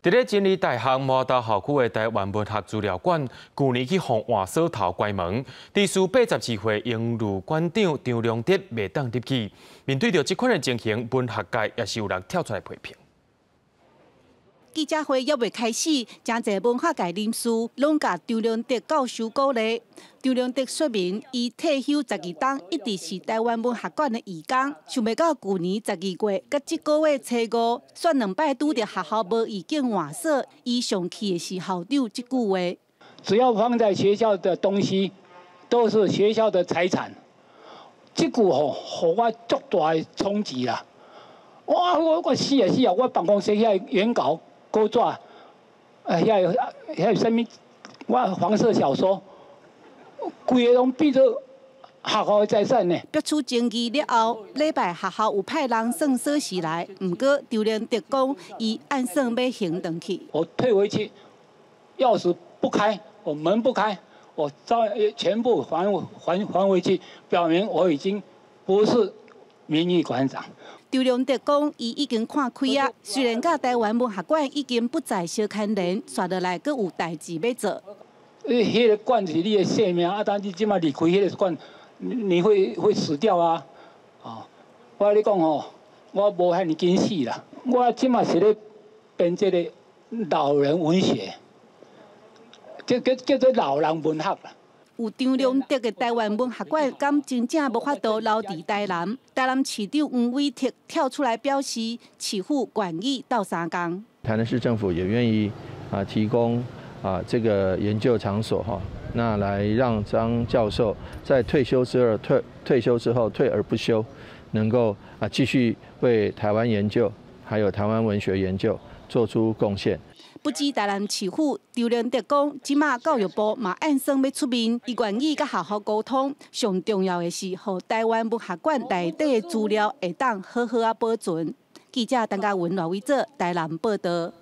佇咧真理大學麻豆校區的臺灣文學資料館，舊年去予換鎖頭關門。致使82歲榮譽館長張良德袂當入去。面對著這款的情形，文學界也是有人跳出來批評。記者會猶未開始，誠濟文學界人士攏共張良德教授鼓勵。張良德說明，伊退休十二冬一直是臺灣文學館的義工，想袂到舊年12月，佮這個月初五，煞兩擺拄著學校無意境換鎖，伊上氣的是校長這句話。只要放在學校的東西，都是學校的財產。這句吼，予我足大的衝擊啦！我死啊死啊！我辦公室遐原稿、稿紙，遐啥物，我黃色小說，規个攏變做學校的財產呢。爆出爭議了後，禮拜學校有派人送鎖匙來，毋過張良德講，伊按算欲還轉去。我退回去，鑰匙不開，我門不開，我照全部還回去，表明我已經不是名譽館長。張良德講，伊已經看開啊，雖然佮臺灣文學館已經不再相牽連，紲落來閣有代誌欲做。彼個館是你的生命，啊，但你這擺離開彼個館，你會死掉啊！哦，我共你講吼，我無遐爾緊死啦，我這擺是咧編這个老人文學，這叫做老人文學啦。有張良德的臺灣文學館，敢真正無法度留佇台南？台南市長黃偉哲跳出來表示，市府願意鬥相共。台南市政府也願意提供這個研究場所哈，那來讓張教授在退休之後退而不休，能夠繼續為台灣研究，還有台灣文學研究做出貢獻。不止台南市府，張良德講，這馬教育部嘛按算欲出面，伊願意佮學校溝通。上重要的是，予臺灣文學館內底的資料會當好好仔保存。記者陳嘉文、賴偉哲台南報導。